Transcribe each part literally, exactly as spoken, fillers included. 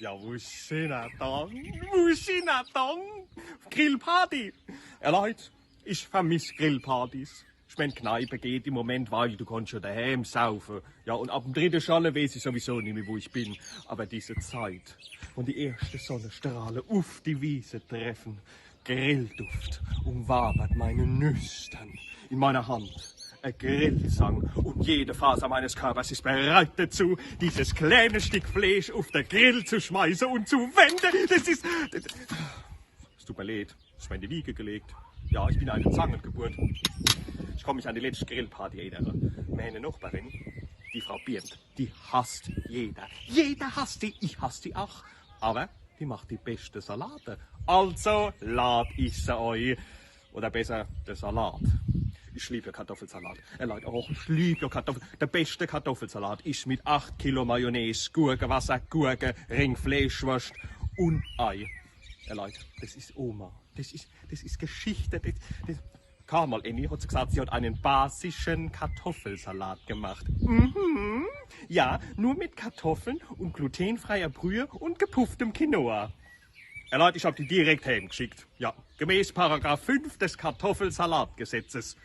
Ja, wo sin er dann? Wo sin er dann? Grillparty! Ja, Leit, ich vermiss Grillpartys. Ich mein, Kneipe geht im Moment, weil du kannst ja daheim saufe. Ja, und ab dem dritte Schorle weiß ich sowieso nimmi, wo ich bin. Aber diese Zeit, wenn die erste Sonnestrahle uff die Wiese treffen, Grillduft umwabert meine Nüstern. In meiner Hand ein Grillzang und jede Faser meines Körpers ist bereit dazu, dieses kleine Stück Fleisch auf den Grill zu schmeißen und zu wenden. Das ist, das, es tut mir leid, das ist mir in die Wiege gelegt. Ja, ich bin eine Zangengeburt. Ich kann mich an die letzte Grillparty erinnern. Meine Nachbarin, die Frau Birnt, die hasst jeder. Jeder hasst die, ich hass die auch. Aber die macht die beste Salate. Also lad ich se ein. Oder besser, der Salat. Ich lieb ja Kartoffelsalat. Äh, Leit, oh, ich lieb ja Kartoffel. Der beste Kartoffelsalat ist mit acht Kilo Mayonnaise, Gurkewasser, Gurke, Ring Fleischwurst und Ei. Äh, Leit, das ist Oma. Das ist, das ist Geschichte. Das, das. Carmel Annie hat gesagt, sie hat einen basischen Kartoffelsalat gemacht. Mhm. Ja, nur mit Kartoffeln und glutenfreier Brühe und gepufftem Quinoa. Ja, Leit, ich hab die direkt heimgeschickt. Ja, gemäß Paragraph fünf des Kartoffelsalatgesetzes.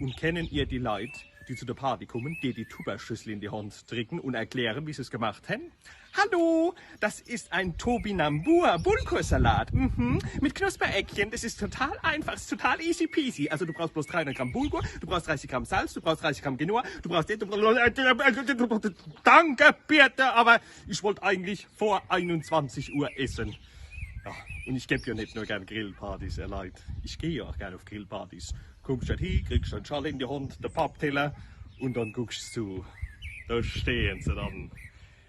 Und kennen ihr die Leit, die zu der Party kommen, die die Tupperschüssel in die Hand drücken und erklären, wie sie es gemacht haben? Hallo, das ist ein Topinambur Bulgursalat. Mhm. Mit Knuspereckchen. Das ist total einfach, ist total easy peasy. Also du brauchst bloß dreihundert Gramm Bulgur, du brauchst dreißig Gramm Salz, du brauchst dreißig Gramm Quinoa, du brauchst... Danke, Birte, aber ich wollte eigentlich vor einundzwanzig Uhr essen. Ja, und ich geb ja nicht nur gern Grillpartys, ihr Leit. Ich gehe ja auch gern auf Grillpartys. Kommst halt hin, kriegst einen Schal in die Hand, der Pappteller und dann guckst du. Da stehen sie dann.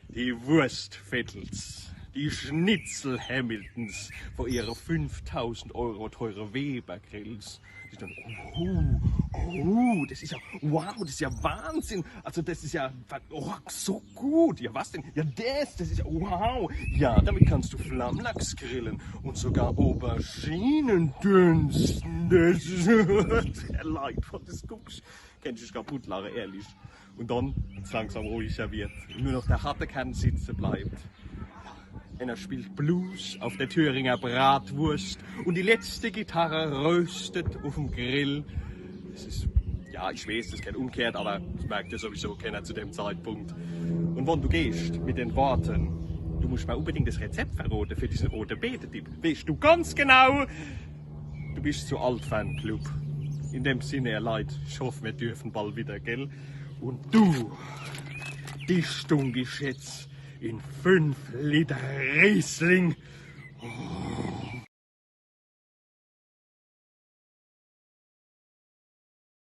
Die Wurstvettels, die Schnitzel-Hamiltons vor ihre fünftausend Euro teure Weber-Grills. Die dann, oh, oh, das ist ja, wow, das ist ja Wahnsinn. Also das ist ja, oh, so gut. Ja, was denn? Ja, das, das ist ja, wow. Ja, damit kannst du Flammlachs grillen und sogar Auberginen dünsten. Das ist, Leit, wenn du das guckst, kennst du dich kaputt lachen, ehrlich. Und dann, wenn's langsam ruhiger wird und nur noch der harte Kern sitzen bleibt, einer spielt Blues auf der Thüringer Bratwurst und die letzte Gitarre röstet auf dem Grill. Es ist, ja, ich weiß, das geht umgekehrt, aber das merkt ja sowieso keiner zu dem Zeitpunkt. Und wenn du gehst mit den Worten, du musst mir unbedingt das Rezept verraten für diesen roten Beete-Dip, weißt du ganz genau, du bist zu alt für einen Club. In dem Sinne, ihr Leit, ich hoffe, wir dürfen bald wieder, gell? Und du, dich dunk ich jetzt in fünf Liter Riesling.